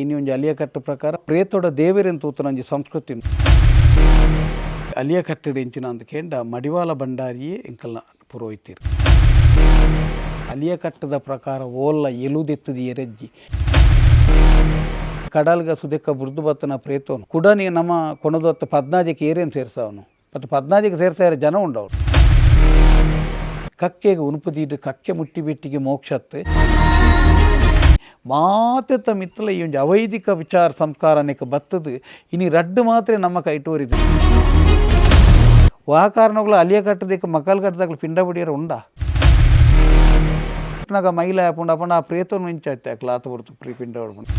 ಇನ್ನೊಂದು ಅಲಿಯಕಟ್ಟು ಪ್ರಕಾರ ಪ್ರೇತೋಡ ದೇವರೆನ್ ತೂತನಂಜಿ ಸಂಸ್ಕೃತಿ ಅಲಿಯಕಟ್ಟೆಡ್ ಎಂಚಿನ ಅಂದ್ ಕೇಂಡ ಮಡಿವಾಳ ಭಂಡಾರಿಯೇ ಎಂಕಲ್ನ ಪುರೋಹಿತರು. ಅಲಿಯಕಟ್ಟದ ಪ್ರಕಾರ ಓಲ್ಲ ಎಲುದೆತ್ತದ ಎರೆಜ್ಜಿ ಕಡಲ್ಗ ಸುದೆಕ್ಕ ಬುರ್ದು ಬತ್ತನ ಪ್ರೇತೋನು ಕುಡನಿ ನಮ್ಮ ಕೊಣದೊತ್ತ ಪದ್ನಾಜಿಗೆ ಏರೇನು ಸೇರ್ಸಾವನು ಮತ್ತು ಪದ್ನಾಜಿಗೆ ಸೇರ್ಸಾರ ಜನ ಉಂಡವನು. ಕಕ್ಕೆಗೆ ಉನುಪುದೀಡು ಕಕ್ಕೆ ಮುಟ್ಟಿ ಬಿಟ್ಟಿಗೆ ಮೋಕ್ಷತ್ತೆ ಮಾತೆತ್ತ ಮಿತ್ತಲ ಈ ಒಂಜಿ ಅವೈದಿಕ ವಿಚಾರ ಸಂಸ್ಕಾರನೇಕ ಬತ್ತದು ಇನಿ ರಡ್ಡು ಮಾತ್ರ ನಮ್ಮ ಕೈಟೋರಿದೆ. ವಾ ಕಾರಣಗಳು ಅಲಿಯ ಕಟ್ಟದಕ್ಕೆ ಮಕ್ಕಳು ಕಟ್ಟದಾಗಲು ಪಿಂಡ ಬಡಿಯರ ಉಂಡ ನಾಗ ಮೈಲ ಹಾಪುಂಡು ಅಪ್ಪಂಡ ಆ ಪ್ರೇತನು ಇಂಚಾಯ್ತು ಅಕ್ಲ ಆತ ಹೊರ್ತು ಪ್ರೀ ಪಿಂಡ ಹೊಡ್ಕೊಂಡು.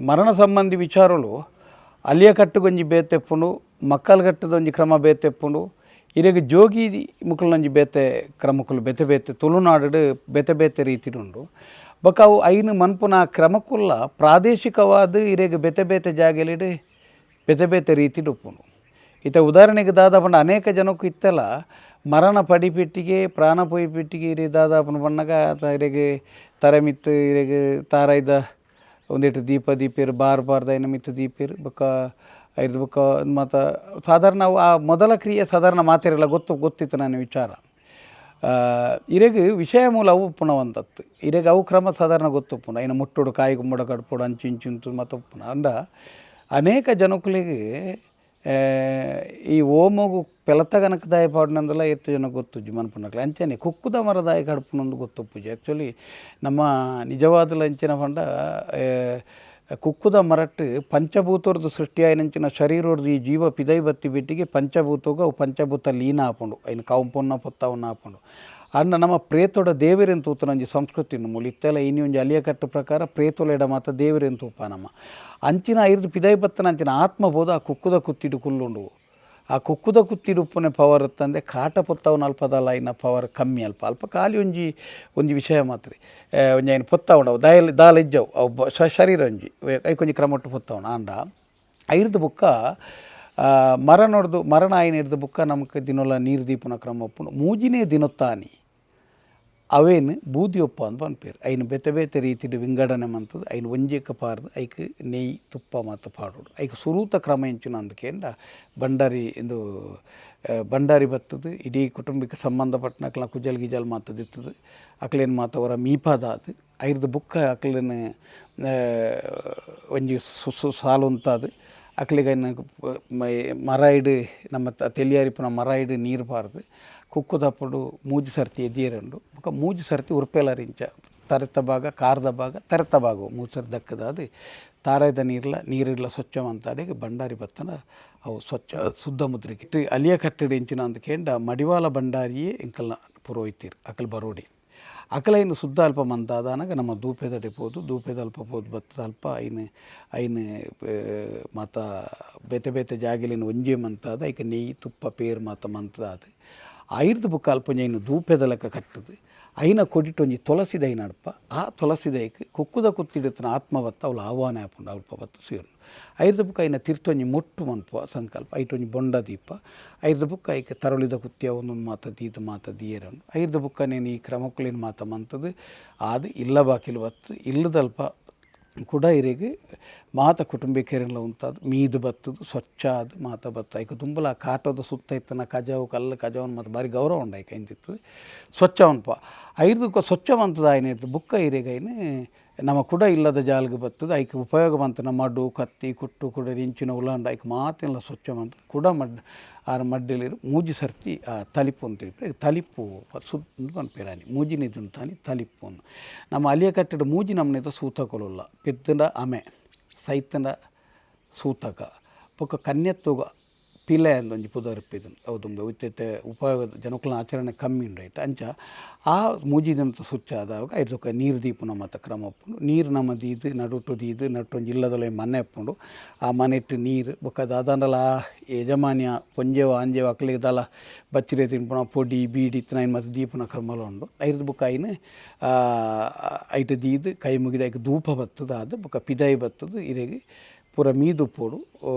ಮರಣ ಸಂಬಂಧಿ ವಿಚಾರಗಳು ಅಲಿಯ ಕಟ್ಟುಗೊಂಜಿ ಬೇತೆಪ್ಪುಂಡು ಮಕ್ಕಳು ಕಟ್ಟದೊಂಜಿ ಕ್ರಮ ಬೇತೆಪ್ಪುಂಡು ಇರೆಗ್ ಜೋಗಿ ಮುಕ್ಕಲೊಂಜಿ ಬೇತೆ ಕ್ರಮಕ್ಕುಲು ಬೇತೆ ಬೇತೆ ತುಳುನಾಡು ಬೇತೆ ಬೇತೆ ರೀತಿಡುಂಡು. ಬೊಕ ಅವು ಐನು ಮನ್ಪುನ ಕ್ರಮಕ್ಕುಲ್ಲ ಪ್ರಾದೇಶಿಕವಾದ ಇರೆಗ್ ಬೇತೆ ಬೇತೆ ಜಾಗೆಲಿಡು ಬೇತೆ ಬೇತೆ ರೀತಿಡ್ ಉಪ್ಪುಂಡು. ಇತ್ತೆ ಉದಾಹರಣೆಗೆ ದಾದಾಪಂಡ ಅನೇಕ ಜನಕ್ಕೂ ಇತ್ತೆಲ್ಲ ಮರಣ ಪಡಿಪೆಟ್ಟಿಗೆ ಪ್ರಾಣ ಪೊಯ್ಪೆಟ್ಟಿಗೆ ಇರೆ ದಾದಾಪನ ಬಣ್ಣಗ ಇರೆಗ್ ತರೆ ಮಿತ್ತು ಇರೆಗ್ ತಾರಾಯ್ದ ಒಂದಿಟ್ಟು ದೀಪ ದೀಪೇರು ಬಾರ್ ಬಾರ್ದ ಐನ ಮಿತ್ತು ದೀಪೇರು ಬೊಕ್ಕ ಐದು ಬೊಕ್ಕ ಮಾತ ಸಾಧಾರಣ ಅವು ಆ ಮೊದಲ ಕ್ರಿಯೆ ಸಾಧಾರಣ ಮಾತೆರೆಲ್ಲ ಗೊತ್ತಿತ್ತು ನನ್ನ ವಿಚಾರ. ಇರೆಗ್ ವಿಷಯ ಮೂಲ ಅವು ಉಪ್ಪುನವಂತತ್ತು ಇರೆಗ್ ಅವು ಕ್ರಮ ಸಾಧಾರಣ ಗೊತ್ತುಪ್ಪುಂಡು. ಐನ ಮುಟ್ಟುಡು ಕಾಯಿ ಗುಂಬಡ ಕಡ್ಪೊಡು ಅಂಚು ಇಂಚು ಮಾತ ಉಪ್ಪುನ ಅಂಡ ಅನೇಕ ಜನಕುಲೆಗ್ ಈ ಓಮಗು ಪೆಲತ ಗನಕದಾಯ ಪಾಡುನಂದಲ ಎತ್ತು ಜನ ಗೊತ್ತುಜ್ಜಿ ಮನ್ಪುನಕ್ಲೆ ಅಂಚನೆ ಕುಕ್ಕುದ ಮರದಾಯ ಕಡ್ಪುನಂದು ಗೊತ್ತುಪ್ಪುಜಿ. ಆ್ಯಕ್ಚುಲಿ ನಮ್ಮ ನಿಜವಾದಲ ಅಂಚಿನ ಪಂಡ ಕುಕ್ಕುದ ಮರಟ್ಟು ಪಂಚಭೂತರ್ದು ಸೃಷ್ಟಿಯಾಯಿನಂಚಿನ ಶರೀರರ್ದು ಈ ಜೀವ ಪಿದೈ ಬತ್ತಿ ಬಿಟ್ಟಿಗೆ ಪಂಚಭೂತಗ ಅವು ಪಂಚಭೂತ ಲೀನ ಆಪುಂಡು ಐನು ಕೌಂಪೊನ್ನ ಪೊತ್ತವನ್ನ ಆಪುಂಡು. ಅಂಡ ನಮ್ಮ ಪ್ರೇತೋಡ ದೇವರೆನ್ ತೂತನಂಜಿ ಸಂಸ್ಕೃತಿ ಮೂಲು ಇತ್ತೆಲ್ಲ ಇನಿ ಒಂಜಿ ಅಲಿಯಕಟ್ಟು ಪ್ರಕಾರ ಪ್ರೇತೊಲೆಡ ಮಾತ ದೇವರೆನ್ ತೂಪ ನಮ್ಮ ಅಂಚಿನ ಐರ್ದು ಪಿದೈ ಬತ್ತನ ಅಂಚಿನ ಆತ್ಮಬೋಧ ಆ ಕುಕ್ಕುದ ಕುತ್ತಿಡು ಕುಲ್ಲುಂಡು. ಆ ಕುಕ್ಕುದ ಕುತ್ತಿಡು ಉಪ್ಪುನೆ ಪವರ್ ತಂದೆ ಕಾಟ ಪೊತ್ತವನ ಅಲ್ಪದಲ್ಲ ಐನ ಪವರ್ ಕಮ್ಮಿ ಅಲ್ಪ ಅಲ್ಪ ಖಾಲಿ ಒಂಜಿ ಒಂಜಿ ವಿಷಯ ಮಾತ್ರ ಒಂಜಿ ಐನು ಪೊತ್ತವಣ ಅವು ದಾಯಲ್ ದಾಲ ಇಜ್ಜವು ಅವು ಶರೀರ ಒಂಜಿ ಐಕೊಂಜಿ ಕ್ರಮೊಟ್ಟು ಪೊತ್ತವಣ. ಆಂಡ ಐರ್ದು ಬುಕ್ಕ ಮರನೊಡ್ದು ಮರಣ ಆಯ್ನ ಇರ್ದು ಬುಕ್ಕ ನಮಕ್ ದಿನೊಲ ನೀರು ದೀಪುನ ಕ್ರಮ ಉಪ್ಪುಂಡು. ಮೂಜಿನೇ ದಿನೊತ್ತಾನಿ ಅವೇನು ಬೂದಿಯೊಪ್ಪ ಅಂದ್ ಪನ್ಪೆರ್ ಐನು ಬೇತೆ ಬೇತೆ ರೀತಿಡ್ ವಿಂಗಡಣೆ ಮಂತುದು ಐನು ಒಂಜೇಕ ಪಾರ್ದು ಐಕ್ ನೆಯ್ ತುಪ್ಪ ಮಾತ ಪಾಡೋಡು. ಐಕ್ ಸುರೂತ ಕ್ರಮ ಎಂಚಿನ ಅಂದ್ ಕೇಂಡ ಭಂಡಾರಿ ಇಂದು ಭಂಡಾರಿ ಬತ್ತದು ಇಡೀ ಕುಟುಂಬಕ್ಕೆ ಸಂಬಂಧಪಟ್ಟನಕ್ಲ ಕುಜಲ್ ಗಿಜಲ್ ಮಾತದಿತ್ತದು ಅಕ್ಲೇನು ಮಾತವರ ಮೀಪಾದಾದು ಐರ್ದು ಬುಕ್ಕ ಅಕ್ಲೇನು ಒಂಜಿ ಸಾಲುಂತಾದು ಅಕ್ಲೆಗ್ ಐನ್ ಮರಾಯಿಡ್ ನಮ್ಮ ತೆಲಿಯಾರಿಪುನ ಮರಾಯಿಡ್ ನೀರು ಪಾರ್ದು ಕುಕ್ಕುದಪ್ಪಡು ಮೂಜಿ ಸರ್ತಿ ಎದಿಯರುಂಡು ಬೊಕ್ಕ ಮೂಜಿ ಸರ್ತಿ ಉರ್ಪೆಲರಿಂಚ ತರೆತ ಭಾಗ ಕಾರ್ದ ಭಾಗ ತರೆತ ಭಾಗ ಮೂಜಿ ಸರ್ತಿ ದಕ್ಕದಾದು ತಾರಾಯ್ದ ನೀರ್ಲ ನೀರಿಡ್ಲ ಸ್ವಚ್ಛ ಮಂತಾಡೆಗೆ ಭಂಡಾರಿ ಬತ್ತನ ಅವು ಸ್ವಚ್ಛ ಶುದ್ಧ ಮುದ್ರೆಗೆ. ಅಲಿಯ ಕಟ್ಟೆಡ್ ಎಂಚಿನ ಅಂದ್ ಕೇಂಡ ಮಡಿವಾಳ ಭಂಡಾರಿಯೇ ಎಂಕಲ್ನ ಪುರೋಹಿತರು ಅಕಲ್ ಬರೋಡಿ ಅಕಲೈನು ಶುದ್ಧ ಅಲ್ಪ ಮಂತಾದಾನಗ ನಮ್ಮ ದೂಪೆದಡೆ ಪೋದು ದೂಪೆದ ಅಲ್ಪ ಪೋದು ಬತ್ತದ ಅಲ್ಪ ಐನು ಐನು ಮಾತ ಬೇತೆ ಬೇತೆ ಜಾಗಿಲಿನ ಒಂಜೆ ಮಂತಾದ ಐಕ ನೆಯ್ಯಿ ತುಪ್ಪ ಪೇರು ಮಾತ ಮಂತದಾದ ಐರ್ದು ಬುಕ್ಕ ಅಲ್ಪ ಒಂಜಿ ಐನು ದೂಪೆದ ಲೆಕ್ಕ ಕಟ್ಟುದು ಐನ ಕೊಡಿಟೊಂಜಿ ತುಳಸಿ ದೈ ನಡಪ ಆ ತುಳಸಿ ದೈಕ್ ಕುಕ್ಕುದ ಕುತ್ತಿಡುತ್ತನ ಆತ್ಮ ಬತ್ತ ಅವಳು ಆಹ್ವಾನ ಆಪುಂಡು ಅಲ್ಪ ಬತ್ತ ಸೇರುಂಡು. ಐರ್ದು ಬುಕ್ಕ ಐನ ತಿರ್ತೊಂಜಿ ಮೊಟ್ಟು ಮನ್ಪುವ ಸಂಕಲ್ಪ ಐಟೊಂಜಿ ಬೊಂಡ ದೀಪ ಐರ್ದು ಬುಕ್ಕ ಐಕ್ ತರಳಿದ ಕುತ್ತಿಯ ಒಂದೊಂದು ಮಾತ ದೀದ ಮಾತ ದೀಯರನ್ನು ಐರ್ದು ಬುಕ್ಕ ನೇನು ಈ ಕ್ರಮಕ್ಕುಲೇನು ಮಾತ ಮಂತದು ಆದು ಇಲ್ಲ ಬಾಕಿಲು ಬತ್ತು ಇಲ್ಲದಲ್ಪ ಕೂಡ ಇರೆಗ್ ಮಾತ ಕುಟುಂಬಿಕರೆಲ್ಲ ಉಂತಾದು ಮೀದು ಬತ್ತದು ಸ್ವಚ್ಛ ಆದ್ ಮಾತ ಬತ್ತ ಐಕ್ ದುಂಬಲ ಕಾಟೋದ ಸುತ್ತ ಇತ್ತನ ಕಜವು ಕಲ್ಲು ಕಜವನ್ ಮತ್ತು ಭಾರಿ ಗೌರವ ಉಂಡು ಐಕ್ ಐಂದಿತ್ತು ಸ್ವಚ್ಛ ಉನ್ಪ ಐರ್ದು ಸ್ವಚ್ಛ ಮಂತದ ಆಯ್ನ ಬುಕ್ಕ ಇರೆಗ್ ಐನು ನಮ್ಮ ಕುಡ ಇಲ್ಲದ ಜಾಲ್ಗ್ ಬತ್ತದ ಐಕ್ ಉಪಯೋಗ ಮಂತನ ಮಡ್ಡು ಕತ್ತಿ ಕುಟ್ಟು ಕುಡ ಇಂಚಿನ ಉಲಾಂಡ ಐಕ್ ಮಾತೆಲ್ಲ ಸ್ವಚ್ಛ ಮಂತ ಕುಡ ಮಡ್ ಆರ್ ಮಡ್ಡಲಿರು ಮೂಜಿ ಸರ್ತಿ ಆ ತಲಿಪು ಅಂತ ತಲಿಪು ಸುತ್ತ ಪನ್ಪೆರಾನಿ ಮೂಜಿನ ತಾನಿ ತಲಿಪು. ನಮ್ಮ ಅಲಿಯ ಕಟ್ಟೆಡ್ ಮೂಜಿ ನಮ್ಮನೆದ ಸೂತಕೊಲುಲ್ಲ ಪೆತ್ತಂಡ ಅಮೆ ಸೈತಂಡ ಸೂತಕ ಬೊಕ್ಕ ಕನ್ಯತ್ತುಗ ಪಿಲೆ ಅಂದ್ ಒಂಜಿ ಪುದರ್ ಇಪ್ಪುದು ಅವು ದುಂಬು ಇತ್ತೆ ಉಪಯೋಗ ಜನಕುಲ್ನ ಆಚರಣೆ ಕಮ್ಮಿ ಉಂಡು ಐಟ್ ಅಂಚ ಆ ಮೂಜಿ ದಿನತ ಸುಚ್ಚ ಆದಾಗ ಐರ್ದೊಕ ನೀರು ದೀಪುನ ಮಾತ ಕ್ರಮ ಉಪ್ಪುಂಡು. ನೀರು ನಮ ದೀದ್ ನಡುಟು ದೀದ್ ನಡುಟು ಇಲ್ಲದಲ ಮನೆ ಉಪ್ಪುಂಡು ಆ ಮನೆಟ್ ನೀರು ಬೊಕ್ಕ ದಾದಾಂಡಲ ಆ ಯಜಮಾನಿಯ ಪೊಂಜೆವ ಆಂಜೆವ ಅಕ್ಲೆಗ್ ದಾಲ ಬಚ್ಚಿರೆ ತಿನ್ಪುನ ಪೊಡಿ ಬೀಡಿ ಇತ್ತಿನ ಐನ್ ಮಾತ ದೀಪುನ ಕ್ರಮಲ ಉಂಡು. ಐರ್ದ್ ಬೊಕ್ಕ ಐನ್ ಐಟ್ ದೀದ್ ಕೈ ಮುಗಿದ ಐಕ್ ಧೂಪ ಬತ್ತದ ಆದ್ ಬೊಕ್ಕ ಪಿದಾಯಿ ಬತ್ತದ ಇರೆಗ್ ಪೂರ ಮೀದುಪ್ಪೊಡು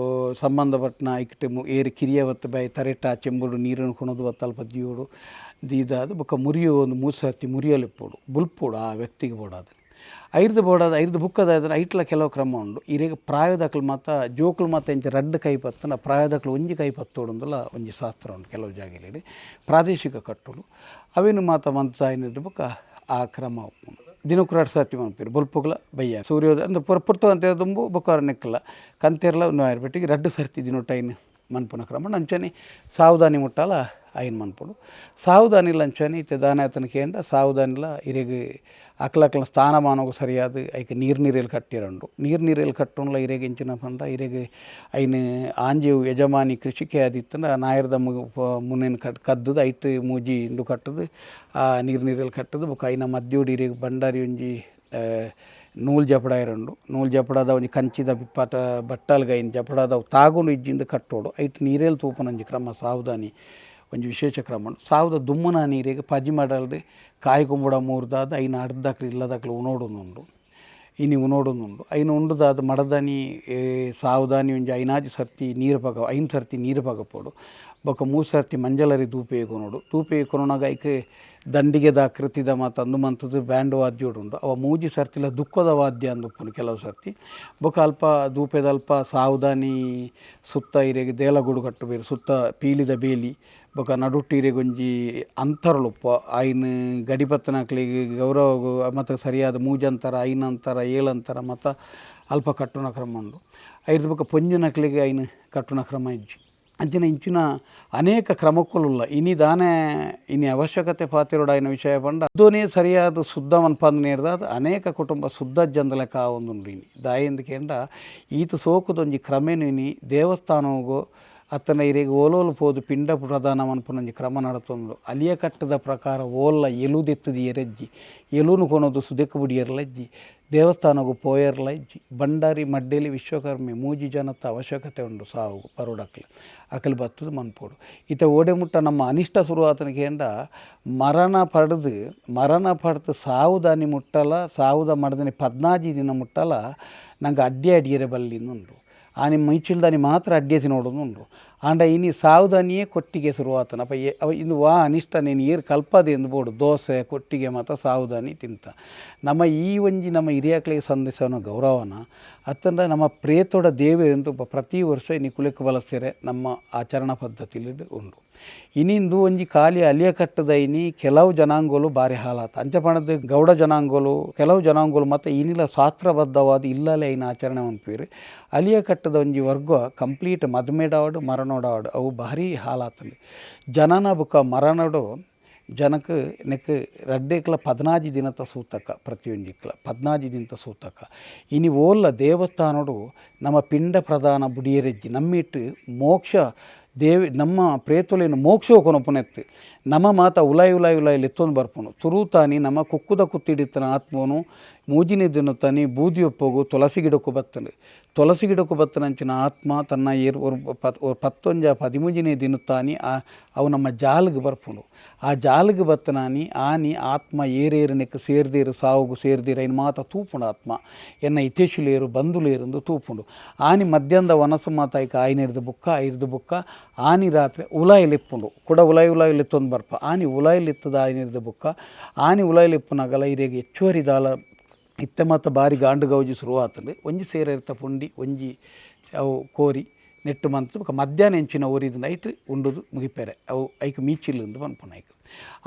ಸಂಬಂಧಪಟ್ಟನ ಐಕ್ಟ್ ಏರು ಕಿರಿಯ ಬತ್ತು ಬಾಯಿ ತರೆಟ ಚೆಂಬುಡು ನೀರನ್ನು ಕೊಣದು ಬತ್ತು ಅಲ್ಪ ದೀಯೋಡು ದೀದಾದು ಬೊಕ್ಕ ಮುರಿಯೋ ಒಂದು ಮೂರು ಸರ್ತಿ ಮುರಿಯಲಿಪ್ಪೊಡು ಬುಲ್ಪೊಡು ಆ ವ್ಯಕ್ತಿಗೆ ಬೋಡಾದ್. ಐರ್ದು ಬೋಡಾದ ಐರ್ದು ಬುಕ್ಕದ ಐಟ್ಲ ಕೆಲವು ಕ್ರಮ ಉಂಡು. ಇರೆಗ್ ಪ್ರಾಯದಕ್ಲು ಮಾತ ಜೋಕುಲು ಮಾತ ಇಂಚ ರಡ್ಡು ಕೈ ಪತ್ತನ ಪ್ರಾಯದಕ್ಲು ಒಂಜಿ ಕೈ ಪತ್ತೋಡುಂದಲ ಒಂಜಿ ಶಾಸ್ತ್ರ ಉಂಡು ಕೆಲವು ಜಾಗೆಲೆಡ್ ಪ್ರಾದೇಶಿಕ ಕಟ್ಟುಲು ಅವೇನು ಮಾತ ಮಂತಾಯಿನದ್ದು ಬುಕ್ಕ ಆ ಕ್ರಮ ಉಪ್ಪುಂಡು. ದಿನಕ್ಕೂ ರಡ್ಡು ಸರ್ತಿ ಮನ್ಪೆರ್ ಬೊಲ್ಪುಗ್ಲ ಬಯ್ಯ ಸೂರ್ಯೋದಯ ಅಂದ್ರೆ ಪುರ್ತು ಅಂತ ದುಂಬು ಬೊಕ್ಕ ನೆಕ್ಕಲ ಕಂತೆರ್ಲ ನಾಯರ್ಪೆಟ್ಟಿಗೆ ರಡ್ಡು ಸರ್ತಿ ದಿನೊಟ್ಟು ಐನ್ ಮನ್ಪುನ ಕ್ರಮ. ಅಂಚನೆ ಸಾವುದಾನಿ ಮುಟ್ಟಾಲ ಐನ್ ಮನ್ಪುಡು. ಸಾವುದಾನಿಲ ಅಂಚನೆ ಇತ್ತೆ ದಾನಾತನ ಕೇಂಡ ಸಾವುದಾನಿಲ ಇರೆಗ್ ಅಕ್ಲಕ್ಲ ಸ್ಥಾನಮಾನಗು ಸರಿಯಾದ ಐಕ್ ನೀರು ನೀರಲ್ಲಿ ಕಟ್ಟಿರಂಡು. ನೀರು ನೀರಲ್ಲಿ ಕಟ್ಟುಂಡ್ಲ ಇರೆಗ್ ಇಂಚಿನ ಪಂಡ ಇರೆಗ್ ಐನ್ ಆಂಜೇವು ಯಜಮಾನಿ ಕೃಷಿಕೆ ಆದಿತ್ತಂಡ ನಾಯರ್ದ ಮುನ್ನೇನು ಕದ್ದದು ಐಟ್ ಮೂಜಿ ಇಂದು ಕಟ್ಟದು ಆ ನೀರು ನೀರಲ್ಲಿ ಕಟ್ಟದು ಬೊಕ್ಕ ಐನ ಮದ್ಯೋಡು ಇರೆಗ್ ಬಂಡಾರಿ ಒಂಜಿ ನೂಲು ಜಪಡ ಇರಂಡು. ನೂಲು ಜಪಡದ ಒಂಜಿ ಕಂಚಿದ ಬಿಪ್ಪಾತ ಬಟ್ಟಲ್ಗ ಐನ್ ಜಪಡದ ತಾಗುಲು ಇಜ್ಜಿಂದ ಕಟ್ಟೋಡು ಐಟ್ ನೀರೇಲ್ ತೂಪುನ ಒಂಜಿ ಕ್ರಮ ಸಾವುದಾನಿ ಒಂಜಿ ವಿಶೇಷ ಕ್ರಮ ಉಂಡು. ಸಾವುದ ದುಮ್ಮನ ನೀರಿಗೆ ಪಜಿ ಮಡಲ್ಡ್ ಕಾಯಿ ಕುಂಬುಡ ಮೂರ್ದಾದ ಐನ ಅರ್ಧಕ್ಲು ಇಲ್ಲದಕ್ಲು ಉಣೋಡುಂದುಂಡು. ಇನಿ ಉಣೋಡುಂದುಂಡು. ಐನ ಉಂಡುದಾದ ಮಡದಾನಿ ಸಾವುದಾನಿ ಒಂಜಿ ಐನಾಜಿ ಸರ್ತಿ ನೀರು ಪಗ ಐನು ಸರ್ತಿ ನೀರು ಪಗಪೋಡು. ಬೊಕ್ಕ ಮೂರು ಸರ್ತಿ ಮಂಜಲರಿ ದೂಪೆ ಕೊನೋಡು. ದೂಪೆ ಕೊನೋನಾಗ ಐಕ್ ದಂಡಿಗೆದ ಕೃತಿದ ಮಾತ ಅಂದು ಮಂತದ್ದು ಬ್ಯಾಂಡ್ ವಾದ್ಯೋಡುಂಡು. ಅವ ಮೂಜಿ ಸರ್ತಿಲ ದುಃಖದ ವಾದ್ಯ ಅಂದುಪ್ಪುಂಡು ಕೆಲವು ಸರ್ತಿ. ಬೊಕ್ಕ ಅಲ್ಪ ದೂಪೆದ ಅಲ್ಪ ಸಾವುದಾನಿ ಸುತ್ತ ಇರೆಗ್ ದೇಲಗೂಡು ಕಟ್ಟುಬೇರು ಸುತ್ತ ಪೀಲಿದ ಬೇಲಿ ಬೊಕ್ಕ ನಡುಟ್ಟು ಇರೆಗೊಂಜಿ ಅಂತರಲುಪ್ಪ ಐನ್ ಗಡಿಪತ್ತನಕ್ಲಿಗೆ ಗೌರವ ಮತ್ತು ಸರಿಯಾದ ಮೂಜಂತರ ಐನಂತರ ಏಳಂತರ ಮತ್ತು ಅಲ್ಪ ಕಟ್ಟುನ ಕ್ರಮ ಉಂಡು. ಐದು ಬೊಕ್ಕ ಪೊಂಜುನಕ್ಲಿಗೆ ಐನ್ ಕಟ್ಟುನ ಕ್ರಮ ಇಜ್ಜಿ. ಅಂಚಿನ ಇಂಚಿನ ಅನೇಕ ಕ್ರಮಕ್ಕುಲುಲ್ಲ. ಇನಿ ದಾನೆ ಇನಿ ಅವಶ್ಯಕತೆ ಪಾತಿರೋಡಾಯಿನ ವಿಷಯ ಪಂಡ ಅದುನೇ ಸರಿಯಾದ ಶುದ್ಧ ಮನ್ಪಂದು ನೇರ್ದಾದ ಅನೇಕ ಕುಟುಂಬ ಶುದ್ಧ ಜಂದಲಕ ಒಂದುಂಡು. ಇನಿ ದಾಯೆಂದು ಕೇಂಡ ಈತ ಸೋಕುದೊಂಜಿ ಕ್ರಮೇನು ಇನಿ ದೇವಸ್ಥಾನಗು ಅತ್ತನ ಇರೆಗ್ ಓಲೋಲು ಪೋದು ಪಿಂಡ ಪ್ರದಾನ ಮನ್ಪುನೊಂಜಿ ಕ್ರಮ ನಡತೊಂದು. ಅಲಿಯ ಕಟ್ಟದ ಪ್ರಕಾರ ಓಲ್ಲ ಎಲುದೆತ್ತದು ಎರೆಜ್ಜಿ ಎಲುನು ಕೊನೊದು ಸುದೆಕ್ಕು ಬುಡಿಯರ್ಲಜ್ಜಿ ದೇವಸ್ಥಾನಗು ಪೋಯರ್ಲ ಇಜ್ಜಿ. ಬಂಡಾರಿ ಮಡ್ಡೇಲಿ ವಿಶ್ವಕರ್ಮೆ ಮೂಜಿ ಜನತ ಅವಶ್ಯಕತೆ ಉಂಡು ಸಾವು ಪರೋಡಕ್ಲು ಅಕಲ್ ಬತ್ತದು ಮನ್ಪೋಡು. ಇತ ಓಡೆ ಮುಟ್ಟ ನಮ್ಮ ಅನಿಷ್ಟ ಶುರುವಾತನ ಕೇಂಡ ಮರಣ ಪಡೆದು ಮರಣ ಪಡೆದು ಸಾವುದಾನಿ ಮುಟ್ಟಲ ಸಾವುದ ಮಡದನಿ 14 ದಿನ ಮುಟ್ಟಲ ನಂಗೆ ಅಡ್ಡಿ ಅಡಿಯರೆ ಬಲ್ಲಿಂದುಂಡು. ಆನಿ ಮೈಚಿಲ್ದಾನಿ ಮಾತ್ರ ಅಡ್ಡಿ ತಿನ್ನೋಡುಂಡು. ಆಂಡ ಇನಿ ಸಾವುದಾನಿಯೇ ಕೊಟ್ಟಿಗೆ ಶುರುವಾತನ ಅಪ್ಪ ಅವ ಇನ್ನು ವಾ ಅನಿಷ್ಟ ನೀನು ಏರು ಕಲ್ಪದೆ ಎಂದು ಬೋಡು ದೋಸೆ ಕೊಟ್ಟಿಗೆ ಮಾತ್ರ ಸಾವುದಾನಿ ತಿಂತ. ನಮ್ಮ ಈ ಒಂಜಿ ನಮ್ಮ ಹಿರಿಯಾಕ್ಲಿಗೆ ಸಂದೇಶನ ಗೌರವನ ಅತ್ತಂದ ನಮ್ಮ ಪ್ರೇತೋಡ ದೇವರೆಂದು ಪ್ರತಿ ವರ್ಷ ಇನಿ ಕುಲಕ್ಕೆ ಬಲಸೆರೆ ನಮ್ಮ ಆಚರಣಾ ಪದ್ಧತಿಲಿ ಉಂಡು. ಇನಿಂದು ಒಂಜಿ ಖಾಲಿ ಅಲಿಯ ಕಟ್ಟದ ಇನಿ ಕೆಲವು ಜನಾಂಗಗಳು ಭಾರಿ ಹಾಲಾತ ಅಂಚಪಣದ ಗೌಡ ಜನಾಂಗಗಳು ಕೆಲವು ಜನಾಂಗಗಳು ಮತ್ತು ಇನಿಲ ಶಾಸ್ತ್ರಬದ್ಧವಾದ ಇಲ್ಲಲೇ ಐನ ಆಚರಣೆ ಮನ್ಪುವೆರ್. ಅಲಿಯ ಕಟ್ಟದ ಒಂಜಿ ವರ್ಗ ಕಂಪ್ಲೀಟ್ ಮದ್ಮೆಡಾವಡು ಮರಣೋಡಾವಡು ಅವು ಭಾರಿ ಹಾಲಾತಂಡು. ಜನನ ಬುಕ್ಕ ಮರಣಡು ಜನಕ್ಕೆ ನೆಕ್ ರಡ್ಡೇಕ್ಲ 14 ದಿನದ ಸೂತಕ ಪ್ರತಿಯೊಂಜಿಕ್ಲ 14 ದಿನದ ಸೂತಕ. ಇನಿ ಓಲ್ಲ ದೇವಸ್ಥಾನಡು ನಮ್ಮ ಪಿಂಡ ಪ್ರಧಾನ ಬುಡಿಯರೆಜ್ಜಿ ನಮ್ಮಿಟ್ಟು ಮೋಕ್ಷ ದೇವಿ ನಮ್ಮ ಪ್ರೇತುಲೇನು ಮೋಕ್ಷ ಕೊನಪುನೆತ್ತು ನಮ್ಮ ಮಾತ ಉಲಾಯ್ ಉಲಾಯ್ ಉಲಾಯ್ ಲೆತ್ತೊಂದು ಬರ್ಪುನು ತುರುತಾನಿ ನಮ್ಮ ಕುಕ್ಕುದ ಕುತ್ತಿಡಿತ್ತನ ಆತ್ಮನು ಮೂಜಿನ ದಿನತಾನಿ ಬೂದಿಯೊಪ್ಪಗು ತುಳಸಿ ಗಿಡಕ್ಕೂ ಬತ್ತನು. ತುಳಸಿ ಗಿಡಕ್ಕೂ ಬತ್ತನಂಚಿನ ಆತ್ಮ ತನ್ನ ಏರ್ 11 13ನೇ ದಿನತಾನಿ ಅವು ನಮ್ಮ ಜಾಲ್ಗೆ ಬರ್ಪುನು. ಆ ಜಾಲ್ಗೆ ಬತ್ತನಾನಿ ಆನಿ ಆತ್ಮ ಏರೇರು ನೆಕ್ ಸೇರ್ದೇರು ಸಾವುಗು ಸೇರ್ದೇರು ಐನು ಮಾತ ತೂಪುಂಡು ಆತ್ಮ ಎನ್ನ ಇತೇಶುಲೇರು ಬಂಧುಲೇರೆಂದು ತೂಪುಂಡು. ಆನಿ ಮಧ್ಯಾಹ್ನದ ವನಸು ಮಾತ ಐಕ ಆಯ್ನಿರ್ದು ಬುಕ್ಕ ಐರ್ದು ಬುಕ್ಕ ಆನಿ ರಾತ್ರಿ ಉಲಾಯಿಲಿಪ್ಪುಂಡು ಕೂಡ ಉಲಾಯ್ ಉಲಾಯಿಲಿತ್ತೊಂದು ಬರ್ಪ ಆನಿ ಉಲಾಯಿಲಿತ್ತದ ಆಯ್ನಿರ್ದು ಬುಕ್ಕ ಆನಿ ಉಲಾಯಿಲಿಪ್ಪುನಾಗಲ ಇರೆಗೆ ಹೆಚ್ಚುವರಿ ದಾಲ ಇತ್ತೆ ಮಾತ ಬಾರಿ ಗಾಂಡು ಗೌಜಿ ಶುರುವಾತಂಡು. ಒಂಜಿ ಸೇರಿರ್ತ ಪುಂಡಿ ಒಂಜಿ ಅವು ಕೋರಿ ನೆಟ್ಟು ಮಂತು ಬೊಕ್ಕ ಮಧ್ಯಾಹ್ನ ಎಂಚಿನ ಓರಿದ ನೈಟ್ ಉಂಡುದು ಮುಗಿಪೆರೆ ಅವು ಐಕ್ ಮೀಚಿಲ್ ಎಂದು ಪನ್ಪುನ ಐಕ್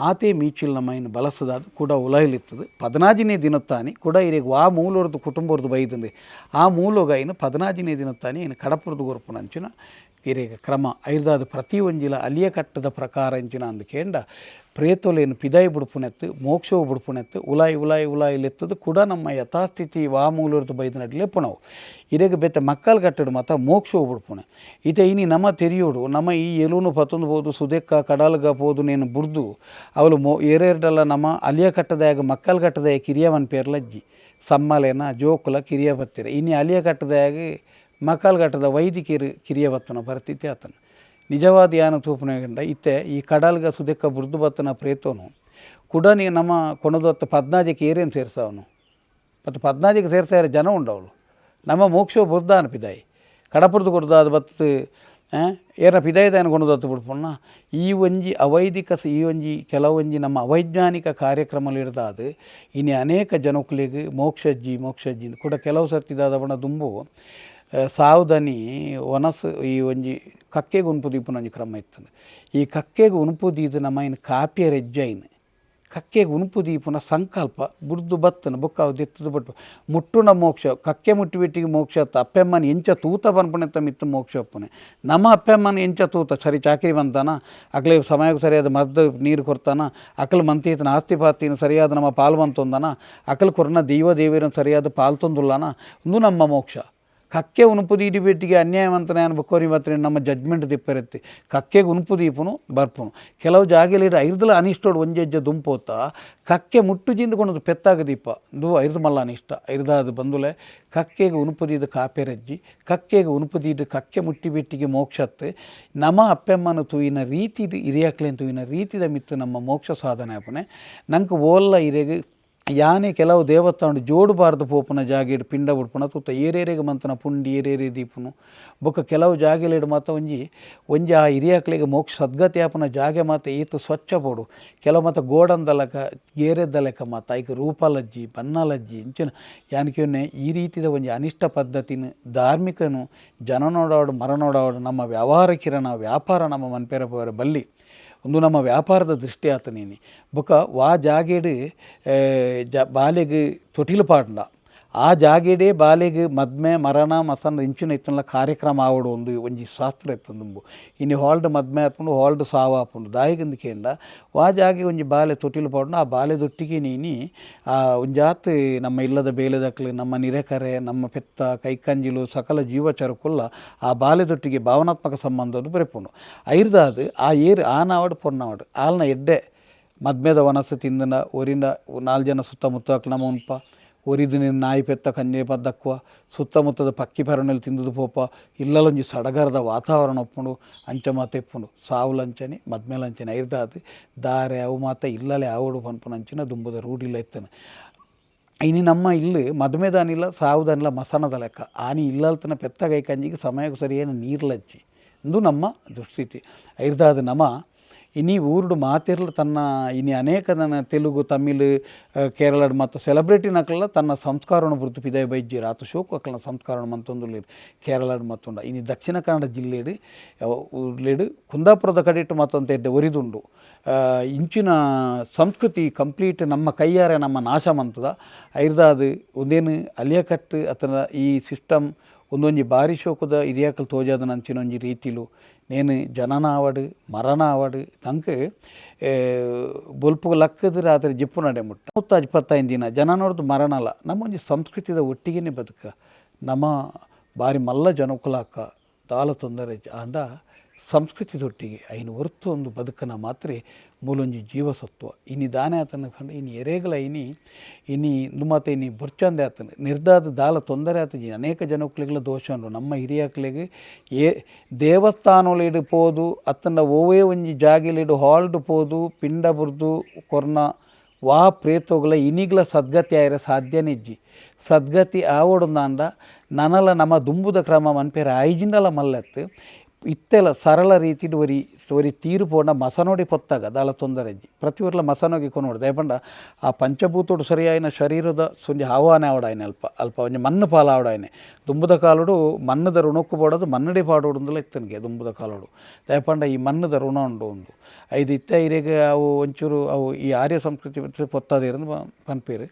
ಆತೇ ಮೀಚಿಲ್ ನಮ್ಮ ಇನ್ನು ಬಲಸದಾದ ಕೂಡ ಉಲಾಯಿಲಿತ್ತದು 14ನೇ ದಿನತ್ತಾನಿ ಕೂಡ ಇರೆಗ್ ವಾ ಮೂಲೊರ್ದು ಕುಟುಂಬೊರ್ದು ಬೈದಂದು ಆ ಮೂಲೊಗ ಇನ್ನು 14ನೇ ದಿನತ್ತಾನಿ ಇನ್ನು ಕಡಪುರದು ಕೊರ್ಪುನ ಅಂಚಿನ ಇರೆಗ್ ಕ್ರಮ ಐರ್ದಾದ ಪ್ರತಿ ಒಂಜಿಲ ಅಲಿಯ ಕಟ್ಟದ ಪ್ರಕಾರ ಅಂಚಿನ ಅಂದು ಕೇಂಡ ಪ್ರೇತೊಲೇನು ಪಿದಾಯಿ ಬುಡ್ಪುನೆತ್ತು ಮೋಕ್ಷವು ಬುಡ್ಪುನೆತ್ತು ಉಲಾಯ್ ಉಲಾಯ್ ಉಲಾಯಿಲೆತ್ತದು ಕೂಡ ನಮ್ಮ ಯಥಾಸ್ಥಿತಿ ವಾ ಮೂಲೊರ್ದು ಬೈದನಡ್ಲೆ ಪುನವು ಇರೆಗ್ ಬೇತೆ ಮಕ್ಕಳು ಕಟ್ಟಡು ಮಾತ ಮೋಕ್ಷವು ಬುಡ್ಪುನೆ. ಇತೆ ಇನಿ ನಮ್ಮ ತೆರಿಯೋಡು ನಮ್ಮ ಈ ಎಲುನು ಪತ್ತೊಂದು ಪೋದು ಸುದೆಕ್ಕ ಕಡಲ್ಗ ಪೋದು ನೇನು ಬುಡ್ದು ಅವಳು ಏರೇರ್ಡಲ್ಲ ನಮ್ಮ ಅಲಿಯ ಕಟ್ಟದಾಗ ಮಕ್ಕಳು ಕಟ್ಟದಾಯ ಕಿರಿಯವನ್ ಪೇರ್ಲಜ್ಜಿ ಸಮ್ಮಲೇನ ಜೋಕುಲ ಕಿರಿಯ ಬತ್ತೀರ ಇನಿ ಅಲಿಯ ಕಟ್ಟದಾಗ ಮಕ್ಕಳು ಕಟ್ಟದ ವೈದಿಕರು ಕಿರಿಯ ಬತ್ತನ ಪರಿಸ್ಥಿತಿ ಆತನ. ನಿಜವಾದ ಯಾನ ತೂಪುನ ಇತ್ತೆ ಈ ಕಡಲ್ಗ ಸುದೆಕ್ಕ ಬುರ್ದು ಬತ್ತನ ಪ್ರೇತೋನು ಕೂಡ ನೀ ನಮ್ಮ ಕೊಣದೊತ್ತ 14ಕ್ಕೆ ಏರೇನು ಸೇರ್ಸವನು ಮತ್ತು 14ಕ್ಕೆ ಸೇರ್ಸಾರ ಜನ ಉಂಡವಳು ನಮ್ಮ ಮೋಕ್ಷ ಬುರ್ದ ಅನ್ಪಿದಾಯಿ ಕಡಪುರ್ದು ಕೊಡ್ದು ಅದು ಬತ್ತು ಏರ ಪಿದಾಯದಾನ ಕೊಣದತ್ತು ಬಿಡ್ಪುಣ್ಣ ಈ ಒಂಜಿ ಅವೈದಿಕ ಈ ಒಂಜಿ ಕೆಲವೊಂಜಿ ನಮ್ಮ ಅವೈಜ್ಞಾನಿಕ ಕಾರ್ಯಕ್ರಮಗಳಿರ್ದಾದ ಇನ್ನು ಅನೇಕ ಜನಕ್ಕಲಿಗೆ ಮೋಕ್ಷಜ್ಜಿ ಮೋಕ್ಷಜ್ಜಿ ಕೂಡ ಕೆಲವು ಸರ್ತಿದಾದ ಬಣ್ಣ ದುಂಬು ಸಾವುದನಿ ಒನಸು ಈ ಒಂಜಿ ಕಕ್ಕೆಗೆ ಉನ್ಪು ದೀಪನ ಒಂಜಿ ಕ್ರಮ ಇತ್ತಂದು ಈ ಕಕ್ಕೆಗೆ ಉನ್ಪು ದೀದು ನಮ್ಮ ಇನ್ನು ಕಾಪಿಯ ರೆಜ್ಜೈನ್ ಕಕ್ಕೆಗೆ ಉನುಪು ದೀಪನ ಸಂಕಲ್ಪ ಬುಡ್ದು ಬತ್ತನ ಬುಕ್ಕ ದೆತ್ತದು ಬಟ್ಟು ಮುಟ್ಟುನ ಮೋಕ್ಷ ಕಕ್ಕೆ ಮುಟ್ಟಿಬಿಟ್ಟಿಗೆ ಮೋಕ್ಷ ಅಪ್ಪೆಮ್ಮನ ಎಂಚ ತೂತ ಬನ್ಪಣೆ ಮಿತ್ತು ಮೋಕ್ಷ ಒಪ್ಪನೆ ನಮ್ಮ ಅಪ್ಪೆಮ್ಮನ ಎಂಚ ತೂತ ಸರಿ ಚಾಕರಿ ಬಂತಾನ ಅಕ್ಲೆ ಸಮಯಕ್ಕೆ ಸರಿಯಾದ ಮದ್ದು ನೀರು ಕೊಡ್ತಾನ ಅಕಲ್ ಮಂತೀತನ ಆಸ್ತಿ ಪಾತಿನ ಸರಿಯಾದ ನಮ್ಮ ಪಾಲು ಬಂತೊಂದನ ಅಕಲ್ ಕೊರ್ನ ದೈವ ದೇವಿರನ ಸರಿಯಾದ ಪಾಲು ತಂದುಲ್ಲನ ಒಂದು ನಮ್ಮ ಮೋಕ್ಷ. ಕಕ್ಕೆ ಉನುಪು ದೀಡಿ ಬೆಟ್ಟಿಗೆ ಅನ್ಯಾಯ ಅಂತ ನಾನು ಬಕ್ಕೋರಿ ಮಾತ್ರ ನಮ್ಮ ಜಡ್ಜ್ಮೆಂಟ್ ದಿಪ್ಪರತ್ತಿ ಕಕ್ಕೆಗೆ ಉನುಪು ದೀಪನು ಬರ್ಪುನು ಕೆಲವು ಜಾಗಲಿ ಐರ್ದಲ ಅನಿಷ್ಟೋಡು ಒಂಜೆಜ್ಜ ದುಂಪೋತ ಕಕ್ಕೆ ಮುಟ್ಟು ಜಿಂದುಕೊಂಡು ಪೆತ್ತಾಗ ದೀಪ ದು ಐರ್ದು ಮಲ್ಲ ಅನಿಷ್ಟ ಐರ್ದಾದ ಬಂದುಲೆ ಕಕ್ಕೆಗೆ ಉನುಪು ದೀದ ಕಾಪೆರಜ್ಜಿ ಕಕ್ಕೆಗೆ ಉನುಪು ದೀದು ಕಕ್ಕೆ ಮುಟ್ಟಿ ಬೆಟ್ಟಿಗೆ ಮೋಕ್ಷತ್ತೆ ನಮ್ಮ ಅಪ್ಪೆಮ್ಮನ ತೂಯಿನ ರೀತಿ ಹಿರಿಯಾಕ್ಲೇನು ತೂಯಿನ ರೀತಿದ ಮಿತ್ತು ನಮ್ಮ ಮೋಕ್ಷ ಸಾಧನೆ ಅಪ್ಪನೆ ನಂಗೆ ಓಲ್ಲ ಹಿರಿಯಗೆ ಯಾನೆ ಕೆಲವು ದೇವಸ್ಥಾನ ಜೋಡಬಾರ್ದು ಪೋಪುನ ಜಾಗೆಡ್ ಪಿಂಡ ಬುಡ್ಪುನ ತೂತ ಏರೇರೆಗೆ ಮಂತನ ಪುಂಡಿ ಏರೇರೆ ದೀಪುನು ಬೊಕ್ಕ ಕೆಲವು ಜಾಗೆಲೆಡು ಮಾತ ಒಂಜಿ ಒಂಜಿ ಆ ಹಿರಿಯಾಕ್ಲೆಗೆ ಮೋಕ್ಷ ಸದ್ಗತಿ ಆಪುನ ಜಾಗೆ ಮಾತ ಏತು ಸ್ವಚ್ಛ ಬೋಡು ಕೆಲವು ಮಾತ ಗೋಡಂದ ಲೆಕ್ಕ ಗೇರೆದ್ದ ಲೆಕ್ಕ ಮಾತ ಐಕ್ ರೂಪಲಜ್ಜಿ ಬನ್ನಲಜ್ಜಿ ಇಂಚಿನ ಯಾನಕಿವನ್ನೇ ಈ ರೀತಿದ ಒಂಜಿ ಅನಿಷ್ಟ ಪದ್ಧತಿನ ಧಾರ್ಮಿಕನು ಜನನೋಡಾಡು ಮರನೋಡಾಡು ನಮ್ಮ ವ್ಯವಹಾರ ಕಿರಣ ವ್ಯಾಪಾರ ನಮ್ಮ ಮನ್ಪೇರ ಪೋರ ಬಲ್ಲಿ ಒಂದು ನಮ್ಮ ವ್ಯಾಪಾರದ ದೃಷ್ಟಿ ಆತ ನೀನಿ ಬೊಕ ವಾ ಜಾಗೆಡ್ ಜ ಬಾಲೆಗೆ ತೊಟಿಲು ಪಾಡ್ಲ ಆ ಜಾಗೆಡೇ ಬಾಲೆಗೆ ಮದ್ಮೆ ಮರಣ ಮಸನ ಇಂಚಿನ ಇತ್ತಲ್ಲ ಕಾರ್ಯಕ್ರಮ ಆವಡು ಒಂದು ಒಂಜಿ ಶಾಸ್ತ್ರ ಇತ್ತು ಇನ್ನು ಹಾಲ್ಡ್ ಮದ್ಮೆ ಆಪುಂಡು ಹಾಲ್ಡ್ ಸಾವು ಆಪುಂಡು ದಾಯಿಗಿಂದ ಕೇಂಡ ವಾ ಜಾಗೆ ಒಂಜಿ ಬಾಲೆ ತೊಟಿಲು ಪಾಡ್ನು ಆ ಬಾಲೆ ದೊಟ್ಟಿಗೆ ನೀನಿ ಆ ಒಂಜಾತ್ ನಮ್ಮ ಇಲ್ಲದ ಬೇಲೆದಕ್ಲು ನಮ್ಮ ನಿರೆಕರೆ ನಮ್ಮ ಪೆತ್ತ ಕೈಕಂಜಿಲು ಸಕಲ ಜೀವಚರಕುಲ್ಲ ಆ ಬಾಲೆದೊಟ್ಟಿಗೆ ಭಾವನಾತ್ಮಕ ಸಂಬಂಧದ್ದು ಬರೆಪುಂಡು ಐರ್ದಾದು ಆ ಏರು ಆನಾವಡು ಪೊನ್ನಾವಡು ಆಲ್ನ ಎಡ್ಡೆ ಮದ್ಮೆದ ವನಸು ತಿಂದನ ಒರಿನ ನಾಲ್ಕು ಜನ ಸುತ್ತಮುತ್ತ ನಮ್ಮ ಉನ್ಪ ಒರಿದು ನಿನ್ನ ನಾಯಿ ಪೆತ್ತ ಕಂಜೆ ಪದ್ದಕ್ಕುವ ಸುತ್ತಮುತ್ತದ ಪಕ್ಕಿ ಪರಣಿಲ್ ತಿಂದದು ಪೋಪ ಇಲ್ಲಲೊಂಜಿ ಸಡಗರದ ವಾತಾವರಣ ಒಪ್ಪುಂಡು ಅಂಚ ಮಾತ ಇಪ್ಪುಂಡು ಸಾವುಲಂಚನೆ ಮದ್ಮೇಲಂಚನೆ ಐರ್ದಾದು ದಾರೆ ಅವು ಮಾತ ಇಲ್ಲಲೆ ಆವಡು ಪನ್ಪುನ ಅಂಚಿನ ದುಂಬುದ ರೂಢಿಲ್ಲ ಇತ್ತನು. ಇನಿ ನಮ್ಮ ಇಲ್ಲಿ ಮದುಮೆದಾನಿಲ್ಲ ಸಾವುದಾನಿಲ್ಲ ಮಸನದ ಲೆಕ್ಕ ಆನಿ ಇಲ್ಲಲ್ತನ ಪೆತ್ತಗೈ ಕಂಜಿಗೆ ಸಮಯಕ್ಕೆ ಸರಿಯೇನು ನೀರ್ಲಜ್ಜಿ ಎಂದು ನಮ್ಮ ದುಸ್ಥಿತಿ ಐರ್ದಾದ ನಮ್ಮ ಇನಿ ಊರುಡು ಮಾತಿರ್ಲು ತನ್ನ ಇನಿ ಅನೇಕ ನನ್ನ ತೆಲುಗು ತಮಿಳು ಕೇರಳಡ್ ಮತ್ತು ಸೆಲೆಬ್ರಿಟಿ ನಕಲ ತನ್ನ ಸಂಸ್ಕಾರವನ್ನು ಬುರ್ತು ಪಿದಾಯ ಬೈಜ್ಜಿರು ಆತ ಶೋಕು ಅಕ್ಕಲ ಸಂಸ್ಕಾರವನ್ನು ಮಂತೊಂದುಲ್ಲೇರು ಕೇರಳಡ್ ಮತ್ತುಂಡ ಇನಿ ದಕ್ಷಿಣ ಕನ್ನಡ ಜಿಲ್ಲೆಡು ಲೇಡು ಕುಂದಾಪುರದ ಕಡೆಟ್ಟು ಮತ್ತೊಂದು ಎಡ್ಡೆ ಒರಿದುಂಡು ಇಂಚಿನ ಸಂಸ್ಕೃತಿ ಕಂಪ್ಲೀಟ್ ನಮ್ಮ ಕೈಯಾರೆ ನಮ್ಮ ನಾಶ ಮಂತದ ಐರ್ದಾದು ಒಂದೇನು ಅಲಿಯಕಟ್ಟು ಅತನ ಈ ಸಿಸ್ಟಮ್ ಒಂದೊಂಜಿ ಬಾರಿ ಶೋಕದ ಹಿರಿಯಾಕಲ್ ತೋಜಾದ ನಂಚಿನ ಒಂಜಿ ರೀತಿಲು ನೇನು ಜನನ ಆವಡು ಮರಣ ಆವಡು ತಂಕ್ ಬೊಲ್ಪು ಲಕ್ಕದ ರಾತ್ರಿ ಜಿಪ್ಪು ನಡೆ ಮುಟ್ಟ 125 ದಿನ ಜನ ನೋಡ್ದು ಮರಣಲ್ಲ ನಮ್ಮೊಂಜಿ ಸಂಸ್ಕೃತಿದ ಒಟ್ಟಿಗೆನೇ ಬದುಕ ನಮ್ಮ ಬಾರಿ ಮಲ್ಲ ಜನಕುಲಾಕ ದಾಲ ತೊಂದರೆ ಆಂಡ ಸಂಸ್ಕೃತಿದೊಟ್ಟಿಗೆ ಐನು ಹೊರ್ತು ಒಂದು ಬದುಕನ ಮಾತ್ರ ಮೂಲೊಂಜಿ ಜೀವಸತ್ವ ಇನಿ ದಾನೆ ಆತನ ಕಂಡು ಇನಿ ಎರೇಗಲ ಇನಿ ಇನಿ ಮಾತ ಇನಿ ಬುರ್ಚಂದೆ ಆತನ ನಿರ್ದಾದ ದಾಲ ತೊಂದರೆ ಆತ ಅನೇಕ ಜನಕ್ಕಲಿಗೆಲ್ಲ ದೋಷ ಉಂಡು ನಮ್ಮ ಹಿರಿಯಾಕ್ಲಿಗೆ ಏ ದೇವಸ್ಥಾನೊಳಿಡು ಪೋದು ಅತ್ತನ ಓವೇ ಒಂಜಿ ಜಾಗಿಲಿಡು ಹಾಲ್ಡು ಪೋದು ಪಿಂಡ ಬುರ್ದು ಕೊರ್ನ ವಾ ಪ್ರೇತೋಗಲ ಇನಿಗ್ಲ ಸದ್ಗತಿ ಆಯಿರ ಸಾಧ್ಯನೇ ಇಜ್ಜಿ ಸದ್ಗತಿ ಆವೊಡುಂದಾಂಡ ನನಲ ನಮ್ಮ ದುಂಬುದ ಕ್ರಮ ಮನ್ಪೇರ ಐಜಿಂಡಲ ಮಲ್ಲೆತ್ತು ಇತ್ತೆಲ್ಲ ಸರಳ ರೀತಿಡ್ ಒರಿ ಒರಿ ತೀರು ಪೋಂಡ ಮಸನೋಡಿ ಪೊತ್ತಾಗ ದಾಲ ತೊಂದರೆ ಇಜ್ಜಿ ಪ್ರತಿ ಊರ್ಲ ಮಸನೋಗಿ ಕೊನೋಡು ದಯಪಂಡ ಆ ಪಂಚಭೂತೋಡು ಸರಿಯಾಯಿನ ಶರೀರದ ಸೊಂಜಿ ಆಹ್ವಾನ ಆವಡಾಯನೆ ಅಲ್ಪ ಅಲ್ಪ ಒಂಜಿ ಮಣ್ಣು ಪಾಲ ಆವಡಾಯನೆ ದುಂಬುದ ಕಾಲುಡು ಮಣ್ಣದ ಋಣಕ್ಕು ಬೋಡೋದು ಮಣ್ಣಡಿ ಪಾಡೋಡುಂದಲ ಇತ್ತನಿಗೆ ದುಂಬುದ ಕಾಲುಡು ದಯಪಂಡ ಈ ಮಣ್ಣದ ಋಣ ಉಂಡು ಒಂದು ಐದು ಇತ್ತ ಇರೆಗೆ ಅವು ಒಂಚೂರು ಅವು ಈ ಆರ್ಯ ಸಂಸ್ಕೃತಿ ಪೊತ್ತಾದಿರಂದು ಪನ್ಪೇರು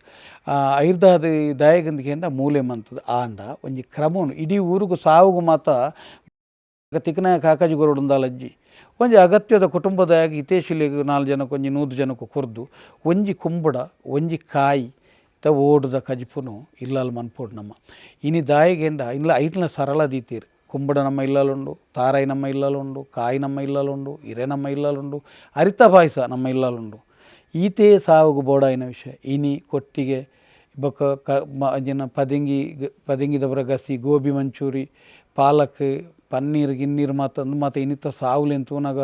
ಐರ್ದಾದ ದಾಯಗಂದಿಗೆಂಡ ಮೂಲೆ ಮಂತದ ಆಂಡ ಒಂಜಿ ಕ್ರಮವನ್ನು ಇಡೀ ಊರುಗು ಸಾವುಗು ಮಾತ ತಿಕ್ಕನ ಕಾಕಾಜಿ ಗೊರಡುಂದಾಲಜ್ಜಿ ಒಂಜಿ ಅಗತ್ಯದ ಕುಟುಂಬದ ಹಿತೇಶಿಲಿಗೆ 4 ಜನಕ್ಕೆ ಒಂಜಿ 100 ಜನಕ್ಕೆ ಕೊರ್ದು ಒಂಜಿ ಕುಂಬಡ ಒಂಜಿ ಕಾಯಿ ತ ಓಡುದ ಕಜಿಪುನು ಇಲ್ಲಲ್ ಮನ್ಪೋಡು ನಮ್ಮ ಇನಿ ದಾಯಿಗೆಂಡ ಇಲ್ಲ ಐಟ್ಲ ಸರಳ ದೀತೀರು ಕುಂಬಡ ನಮ್ಮ ಇಲ್ಲಲುಂಡು ತಾರಾಯಿ ನಮ್ಮ ಇಲ್ಲಲುಂಡು ಕಾಯಿ ನಮ್ಮ ಇಲ್ಲಲುಂಡು ಇರೆ ನಮ್ಮ ಇಲ್ಲಲುಂಡು ಅರಿತ ಪಾಯಸ ನಮ್ಮ ಇಲ್ಲಲುಂಡು ಈತೇ ಸಾವುಗು ಬೋಡಾಯಿನ ವಿಷಯ ಇನಿ ಕೊಟ್ಟಿಗೆ ಬೊಕ್ಕ ಕ ಜಿನ ಪದಿಂಗಿ ಪದಿಂಗಿದವರ ಗಸಿ ಗೋಬಿ ಮಂಚೂರಿ ಪಾಲಕ್ ಪನ್ನೀರ್ ಗಿನ್ನೀರ್ ಮಾತಂದು ಮತ್ತು ಇನ್ನಿತ ಸಾವುಲೆನ್ ತೂನಾಗ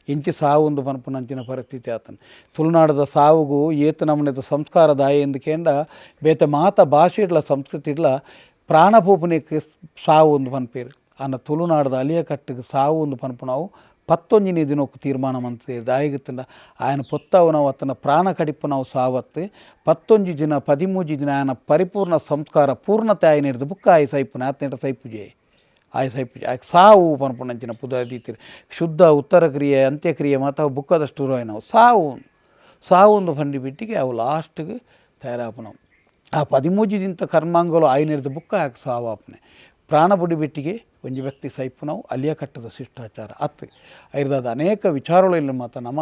ಎಂಚಿ ಸಾವು ಒಂದು ಪನ್ಪುನಂಚಿನ ಪರಿಸ್ಥಿತಿ ಆತನ ತುಳುನಾಡದ ಸಾವುಗು ಏತು ನಮ್ಮನೆದ ಸಂಸ್ಕಾರ ದಾಯ ಎಂದು ಕೇಂಡ ಬೇತೆ ಮಾತ ಭಾಷೆ ಇಡ್ಲ ಸಂಸ್ಕೃತಿ ಇಡ್ಲ ಪ್ರಾಣ ಪೋಪುನೆಕ್ ಸಾವು ಒಂದು ಪನ್ಪೇರು ಆಂಡ ತುಳುನಾಡದ ಅಲಿಯ ಕಟ್ಟಿಗೆ ಸಾವು ಒಂದು ಪನ್ಪುನವು 11ನೇ ದಿನಕ್ಕೆ ತೀರ್ಮಾನ ಮಂತೆ ದಾಯಿಗುತ್ತಂಡ ಆಯನ ಪೊತ್ತವು ನಾವು ಅತ್ತನ ಪ್ರಾಣ ಕಡಿಪು ನಾವು ಸಾವತ್ತು 11 ದಿನ 13 ದಿನ ಆಯನ ಪರಿಪೂರ್ಣ ಸಂಸ್ಕಾರ ಪೂರ್ಣತೆ ಆಯನ ಹಿಡಿದು ಬುಕ್ಕ ಆಯ ಸೈಪುನ ಆತನೇಟ ಸೈಪುಜೆ ಆಯ ಸೈಪುಜೆ ಆಯ್ ಸಾವು ಪನ್ಪುನಂಚಿನ ಪುದೀತಿರು ಶುದ್ಧ ಉತ್ತರ ಕ್ರಿಯೆ ಅಂತ್ಯಕ್ರಿಯೆ ಮಾತ ಬುಕ್ಕದಷ್ಟು ನಾವು ಸಾವು ಸಾವು ಒಂದು ಪಂಡಿ ಬಿಟ್ಟಿಗೆ ಅವು ಲಾಸ್ಟ್ಗೆ ತಯಾರಾಪನವು ಆ 13 ದಿನದ ಕರ್ಮಾಂಗಲು ಆಯನ ಹಿಡಿದು ಬುಕ್ಕ ಯಾಕೆ ಸಾವು ಆಪನೆ ಪ್ರಾಣ ಬುಡಿ ಬಿಟ್ಟಿಗೆ ಒಂಜಿ ವ್ಯಕ್ತಿ ಸೈಪುನವು ಅಲಿಯ ಕಟ್ಟದ ಶಿಷ್ಟಾಚಾರ ಅತ್ತು ಐರ್ದಾದ ಅನೇಕ ವಿಚಾರಗಳು ಇಲ್ಲ ಮಾತ ನಮ್ಮ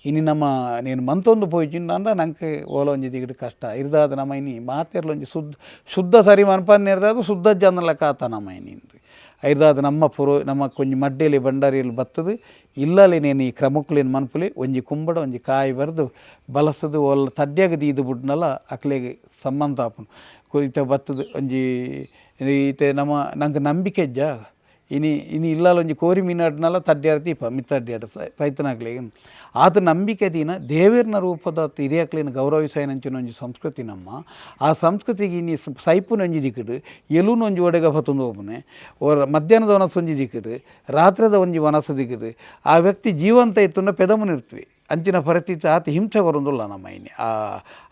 ಇನಿ ನಮ್ಮ ನೀನು ಮಂತೊಂದು ಪೋಯ್ಚಿಂದ ಅಂದ್ರೆ ನಂಗೆ ಓಲ ಒಂಜಿ ದಿಗಡು ಕಷ್ಟ ಇರ್ದಾದ ನಮ್ಮ ಇನಿ ಮಾತೆರ್ಲೊಂಜಿ ಶುದ್ಧ ಶುದ್ಧ ಸರಿ ಮನ್ಪನ್ನಿರ್ದಾದ ಶುದ್ಧ ಜನ ಲೆಕ್ಕ ಆತ ನಮ್ಮ ಇನಿ ಐರ್ದಾದ ನಮ್ಮ ಪುರೋ ನಮ್ಮ ಕೊಂಜಿ ಮಡ್ಡೇಲಿ ಬಂಡಾರಿಯಲ್ಲಿ ಬತ್ತದು ಇಲ್ಲಲ್ಲಿ ನೇನು ಈ ಕ್ರಮಕ್ಕುಲೇನು ಮನ್ಪುಲಿ ಒಂಜಿ ಕುಂಬಡ ಒಂಜಿ ಕಾಯಿ ಬರೆದು ಬಲಸದು ಒಲ್ಲ ತಡ್ಯಾಗ ದೀದು ಬುಡ್ನಲ್ಲ ಅಕ್ಲೆಗೆ ಸಂಬಂಧ ಆಪುಂಡು ಈತ ಬತ್ತದು ಒಂಜಿ ಈತೆ ನಮ್ಮ ನಂಗೆ ನಂಬಿಕೆ ಇಜ್ಜ ಇನಿ ಇನಿ ಇಲ್ಲಲ್ಲ ಒಂಜಿ ಕೋರಿ ಮೀನಾಡ್ನಲ್ಲ ತಡ್ಯಾರ ದೀಪ ಮಿತ್ತಡ್ಯಾಡ ಸೈತನಾಗ್ಲಿ ಆತ ನಂಬಿಕೆ ದಿನ ದೇವೇರ್ನ ರೂಪದ ಹಿರಿಯಕ್ಲೇನು ಗೌರವಿಸಾಯನಂಚಿನ ಒಂಜಿ ಸಂಸ್ಕೃತಿ ನಮ್ಮ ಆ ಸಂಸ್ಕೃತಿಗೆ ಇನಿ ಸೈಪುನೊಂಜಿ ದಿಕ್ಕಿಡು ಎಲುನೊಂಜಿ ಒಡೆಗ ಬತ್ತೊಂದು ಒಬ್ಬನೆ ಓರ ಮಧ್ಯಾಹ್ನದ ವನಸ್ಸು ಒಂಜಿ ದಿಕ್ಕಿಡು ರಾತ್ರಿದ ಒಂಜಿ ವನಸ್ಸು ದಿಕ್ಕಿಡು ಆ ವ್ಯಕ್ತಿ ಜೀವಂತ ಇತ್ತುಂಡ ಪೆದಮು ಇರ್ತೀವಿ ಅಂಚಿನ ಪರಿಸ್ಥಿತಿ ಆತ ಹಿಂಸೆ ಬರೋದಿಲ್ಲ ನಮ್ಮ ಇನಿ ಆ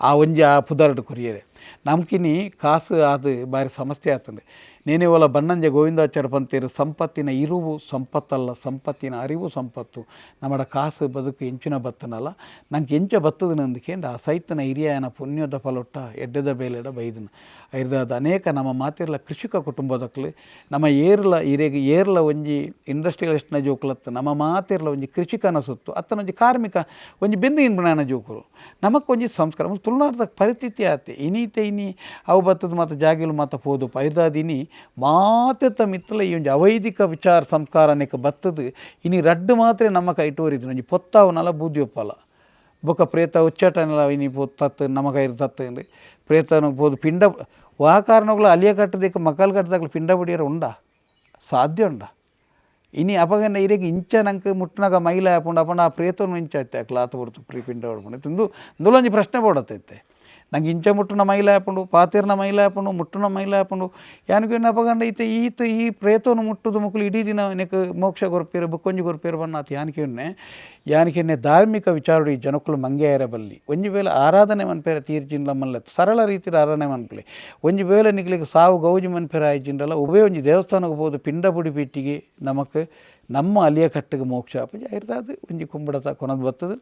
ಆ ಒಂಜಿ ಆ ಪುದರ್ಡು ಕೊರಿಯರೆ ನಮ್ಕಿನಿ ಕಾಸು ಅದು ಭಾರಿ ಸಮಸ್ಯೆ ಆಗ್ತದೆ ನೇನೆ ಒಲ ಬನ್ನಂಜೆ ಗೋವಿಂದಾಚಾರ್ಯ ಪಂತೇರು ಸಂಪತ್ತಿನ ಇರುವು ಸಂಪತ್ತಲ್ಲ ಸಂಪತ್ತಿನ ಅರಿವು ಸಂಪತ್ತು ನಮ್ಮಡ ಕಾಸು ಬದುಕು ಎಂಚಿನ ಬತ್ತನಲ್ಲ ನಂಗೆ ಎಂಚ ಬತ್ತದ ನಂದಕೇಂಡ ಆ ಸೈತನ ಹಿರಿಯನ ಪುಣ್ಯದ ಫಲೊಟ್ಟ ಎಡ್ಡೆದ ಬೇಲೆಡ ಬೈದನ ಐರ್ದಾದ ಅನೇಕ ನಮ್ಮ ಮಾತಿರ್ಲ ಕೃಷಿಕ ಕುಟುಂಬದಕ್ಲು ನಮ್ಮ ಏರ್ಲ ಹಿರಿಯಗೆ ಏರ್ಲ ಒಂಜಿ ಇಂಡಸ್ಟ್ರಿಯಲಿಸ್ಟ್ನ ಜೋಕುಲತ್ತು ನಮ್ಮ ಮಾತಿರ್ಲ ಒಂಜಿ ಕೃಷಿಕನ ಸುತ್ತು ಅತ್ತನೊಂಜಿ ಕಾರ್ಮಿಕ ಒಂಜಿ ಬೆಂದು ಇನ್ಬುಣನ ಜೋಕುಲು ನಮಕ್ಕೊಂಜಿ ಸಂಸ್ಕಾರ ತುಳುನಾಡ್ದ ಪರಿಸ್ಥಿತಿ ಆತೆ ಇನೀತೆ ಇನಿ ಅವು ಬತ್ತದ ಮಾತ ಜಾಗಿಲು ಮಾತ ಪೋದು ಪೈರ್ದಾದಿನಿ ಮಾತೆತ್ತ ಮಿತ್ತಲ ಈ ಒಂಜಿ ಅವೈದಿಕ ವಿಚಾರ ಸಂಸ್ಕಾರನೇಕ ಬತ್ತದು ಇನಿ ರಡ್ಡು ಮಾತ್ರ ನಮ್ಮ ಕೈಟೋರಿದ್ದು ಒಂಜಿ ಪೊತ್ತಾವನಲ್ಲ ಬೂದಿಯೊಪ್ಪಲ ಬೊಕ್ಕ ಪ್ರೇತ ಉಚ್ಚಾಟನೆಲ್ಲ ಇನಿ ಪೋ ತತ್ತು ನಮ್ಮ ಕೈರು ತತ್ತು ಅಂದ್ರೆ ಪ್ರೇತನ ಪೋದು ಪಿಂಡ ವಾ ಕಾರಣಗಳು ಅಲಿಯ ಕಟ್ಟದಕ್ಕೆ ಮಕ್ಕಳು ಕಟ್ಟದಾಗಲು ಪಿಂಡ ಬಡಿಯರ ಉಂಡ ಸಾಧ್ಯ ಉಂಡ ಇನಿ ಅಪಗನ್ನ ಇರೆಗೆ ಇಂಚ ನಂಗೆ ಮುಟ್ಟನಾಗ ಮೈಲ ಹಾಕೊಂಡು ಅಪನ ಆ ಪ್ರೇತನು ಇಂಚ ಐತೆ ಕ್ಲಾತ್ ಬಡ್ತು ಪ್ರೀ ಪಿಂಡ ಹೊಡ್ಕೊಂಡು ತಿಂದು ಇಂದುಲೊಂಜಿ ಪ್ರಶ್ನೆ ಬೋಡತ್ತೈತೆ ನಂಗೆ ಇಂಚ ಮುಟ್ಟುನ ಮೈಲ ಹಾಕೊಂಡು ಪಾತಿರ್ನ ಮೈಲ ಹಾಕೊಂಡು ಮುಟ್ಟುನ ಮೈಲ ಹಾಕೊಂಡು ಯಾನಿಗೆ ಅಪಗಂಡ ಈತ ಈತ ಈ ಪ್ರೇತವನ್ನು ಮುಟ್ಟುದು ಮುಕ್ಕಲು ಇಡೀ ದಿನ ನೆಕ್ ಮೋಕ್ಷ ಕೊರ್ಪೇರು ಬುಕ್ಕೊಂಜಿ ಕೊರ್ಪೇರು ಬನ್ನ ಯಾನಿಕೆನ್ನೆ ಯಾನಿಕೆನ್ನೆ ಧಾರ್ಮಿಕ ವಿಚಾರ ಈ ಜನಕ್ಕಳು ಮಂಗೆ ಬಲ್ಲಿ ಒಂಜಿ ವೇಳೆ ಆರಾಧನೆ ಮನ್ಪೇರ ತೀರ್ಜಿನ್ಲ ಮಲ್ಲ ಸರಳ ರೀತಿಯ ಆರಾಧನೆ ಮನ್ಪಲೆ ಒಂಜಿ ವೇಳೆ ನಿಗ್ಲಿಗೆ ಸಾವು ಗೌಜಿ ಮನ್ಪೇರ ಆಯ್ಜಿನ್ರಲ್ಲ ಉಭಯ ಒಂಜಿ ದೇವಸ್ಥಾನಕ್ಕೆ ಹೋದು ಪಿಂಡ ಬುಡಿ ಪೀಟಿಗೆ ನಮಕ್ ನಮ್ಮ ಅಲಿಯ ಕಟ್ಟಿಗೆ ಮೋಕ್ಷ ಆಪುಜಿ ಐರ್ದಾದ ಒಂಜಿ ಕುಂಬಡತ ಕೊನದು ಬರ್ತದೆ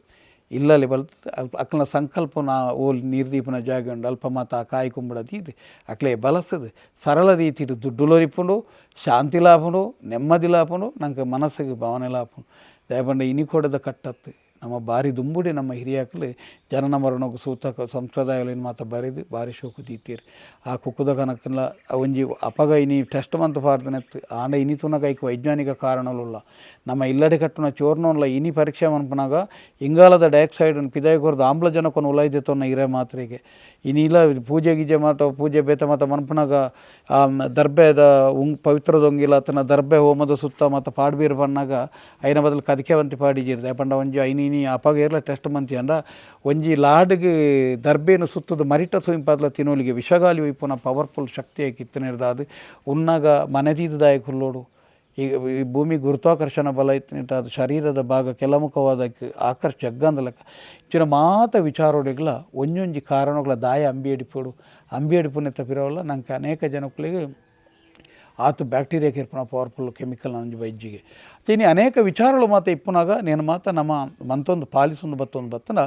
ಇಲ್ಲಲ್ಲಿ ಬಲ್ತದೆ ಅಲ್ಪ ಅಕ್ಲನ ಸಂಕಲ್ಪನ ಓಲ್ ನೀರ್ದೀಪನ ಜಾಗ ಉಂಡು ಅಲ್ಪ ಮಾತ ಆ ಕಾಯಿ ಕುಂಬಡ ದೀದು ಅಕ್ಲೆ ಬಲಸದು ಸರಳ ರೀತಿಡು ದುಡ್ಡುಲೊರಿಪುಂಡು ಶಾಂತಿ ಲಾಪುಂಡು ನೆಮ್ಮದಿ ಲಾಪುಂಡು ನಂಗೆ ಮನಸ್ಸಿಗೆ ಭಾವನೆ ಲಾಪುಂಡು ದಯಪಂಡ ಇನಿ ಕೊಡದ ಕಟ್ಟತ್ತು ನಮ್ಮ ಬಾರಿ ದುಂಬುಡಿ ನಮ್ಮ ಹಿರಿಯಾಕ್ಲು ಜನನ ಮರಣಕ್ಕೆ ಸೂತಕ ಸಂಪ್ರದಾಯಗಳನ್ನು ಮಾತ ಬರೆದು ಬಾರಿ ಶೋಕು ದೀತೀರು ಆ ಕುಕ್ಕುದ ಕನಕಲ್ಲ ಒಂಜಿ ಅಪಗ ಇನಿ ಟೆಸ್ಟ್ ಮಂತ್ ಪಾರ್ದನೆತ್ತು ಆಂಡ ಇನಿ ತುನಗ ಐಕ್ ವೈಜ್ಞಾನಿಕ ಕಾರಣಲುಲ್ಲ ನಮ್ಮ ಇಲ್ಲಡೆ ಕಟ್ಟುನ ಚೋರ್ನೋನ್ಲ ಇನಿ ಪರೀಕ್ಷೆ ಮನ್ಪನಾಗ ಇಂಗಾಲದ ಡೈಆಕ್ಸೈಡ್ ಪಿದಾಯ ಕೊರ್ದು ಆಮ್ಲಜನಕನ ಉಲೈದೆ ಇರೆ ಮಾತ್ರೆಗೆ ಇನಿ ಇಲ್ಲ ಪೂಜೆ ಗೀಜೆ ಮಾತ ಪೂಜೆ ಬೇತ ಮಾತ ಮನ್ಪನಾಗ ಆ ದರ್ಬೆದ ಉಂಗ್ ಪವಿತ್ರದೊಂಗಿಲ್ಲ ಆತನ ದರ್ಬೆ ಹೋಮದ ಸುತ್ತ ಮತ್ತು ಪಾಡ್ಬೀರ್ ಬನ್ನಾಗ ಐನ ಬದಲು ಕದಿಕೆ ವಂತಿ ಪಾಡಿಜಿರ್ದೆ ಪಂಡ ಒಂಜಿ ಐನಿ ಇನಿ ಅಪಗ ಇರ್ಲ ಟೆಸ್ಟ್ ಮಂತಿ ಅಂಡ ಒಂಜಿ ಲಾಡಿಗೆ ದರ್ಬೇನು ಸುತ್ತದ ಮರಿಟ ಸುಂಪಾದ್ಲ ತಿನ್ನೋಲಿಗೆ ವಿಷಗಾಲಿ ಒಯ್ಪುನ ಪವರ್ಫುಲ್ ಶಕ್ತಿ ಕಿತ್ತನಿರ್ದಾದು ಉನ್ನಾಗ ಮನೆದೀದದಾಯ ಹುಲ್ಲೋಡು ಈಗ ಈ ಭೂಮಿ ಗುರುತ್ವಾಕರ್ಷಣ ಬಲ ಇತ್ತು ಅದು ಶರೀರದ ಭಾಗ ಕೆಲಮುಖವಾದ ಆಕರ್ಷ ಜಗ್ಗಂದಲಕ್ಕ ಇಚ್ಚಿನ ಮಾತ ವಿಚಾರೋಡಿಗ್ಲ ಒಂಜೊಂಜಿ ಕಾರಣಗಳ ದಾಯ ಅಂಬಿ ಅಡಿಪೋಡು ಅಂಬಿ ಅಡಿಪುನೆ ತಪ್ಪಿರೋಲ್ಲ ನಂಗೆ ಅನೇಕ ಜನಕ್ಕಳಿಗೆ ಆತ ಬ್ಯಾಕ್ಟೀರಿಯಾಕ್ಕೆ ಇರ್ಪಣ ಪవర్ಫುಲ್ ಕೆಮಿಕಲ್ ನಂಜು ವೈದ್ಯಗೆ ಇನ್ನು ಅನೇಕ ವಿಚಾರಗಳು ಮಾತ ಇಪ್ಪುನಾಗ ನೇನು ಮಾತ ನಮ್ಮ ಮಂತೊಂದು ಪಾಲಿಸೊಂದು ಬತ್ತೊಂದು ಬತ್ತನ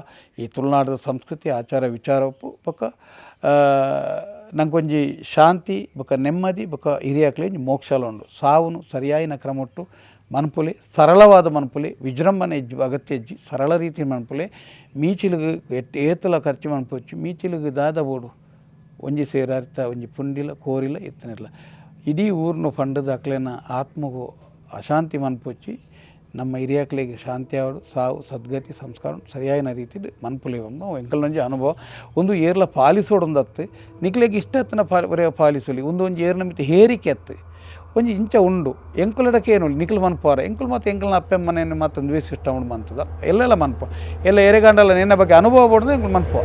ಈ ತುಳುನಾಡದ ಸಂಸ್ಕೃತಿ ಆಚಾರ ವಿಚಾರ ಬೊಕ್ಕ ನಂಗೊಂಜಿ ಶಾಂತಿ ಬೊಕ್ಕ ನೆಮ್ಮದಿ ಬೊಕ್ಕ ಹಿರಿಯಾಕ್ಲೆ ಒಂಜಿ ಮೋಕ್ಷಲ ಉಂಡು ಸಾವುನು ಸರಿಯಾಯಿನ ಕ್ರಮೊಟ್ಟು ಮನ್ಪುಲೆ ಸರಳವಾದ ಮನ್ಪುಲೆ ವಿಜೃಂಭಣೆ ಹೆಜ್ಜೆ ಅಗತ್ಯ ಹೆಜ್ಜಿ ಸರಳ ರೀತಿ ಮನ್ಪುಲೆ ಮೀಚಿಲಿಗೆ ಏತಲ ಖರ್ಚು ಮನ್ಪೊಚ್ಚು ಮೀಚಿಲಿಗೆ ದಾದ ಬೋಡು ಒಂಜಿ ಸೇರಾರ್ಥ ಒಂಜಿ ಪುಂಡಿಲ ಕೋರಿಲ ಎತ್ತನಿಲ್ಲ ಇಡೀ ಊರ್ನು ಫಂಡದ ಅಕ್ಲೆನ ಆತ್ಮಗೂ ಅಶಾಂತಿ ಮನ್ಪೊಚ್ಚಿ ನಮ್ಮ ಹಿರಿಯಾಕ್ಲೆಗೆ ಶಾಂತಿ ಆವಡು ಸಾವು ಸದ್ಗತಿ ಸಂಸ್ಕಾರ ಸರಿಯಾದ ರೀತಿಲಿ ಮನ್ಪುಲೆ ಎಂಕಲ್ನೊಂಜಿ ಅನುಭವ ಒಂದು ಏರ್ಲ ಪಾಲಿಸೋಡೊಂದತ್ತು ನಿಕ್ಲೆಗ್ ಇಷ್ಟ ಅತ್ತನ ಪಾಲಿಸಲಿ ಒಂದು ಒಂಜಿ ಏರ್ನ ಮಿತ್ತ ಹೇರಿಕೆ ಅತ್ತು ಒಂಜಿ ಇಂಚ ಉಂಡು ಎಂಕುಲಡಕ್ಕೆ ಏನು ನಿಕ್ಲು ಮನ್ಪುವಾರ ಎಂಕುಲು ಮತ್ತು ಎಂಕಲ್ನ ಅಪ್ಪೆಮ್ಮನೇನು ಮತ್ತೊಂದು ದ್ವೇಷ ಇಷ್ಟ ಉಂಡು ಮಂತದ ಎಲ್ಲೆಲ್ಲ ಮನ್ಪು ಎಲ್ಲ ಏರೆಗಂಡಲ್ಲ ನಿನ್ನ ಬಗ್ಗೆ ಅನುಭವ ಬೋಡ್ದು ಎಂಕುಲು ಮನ್ಪುವ.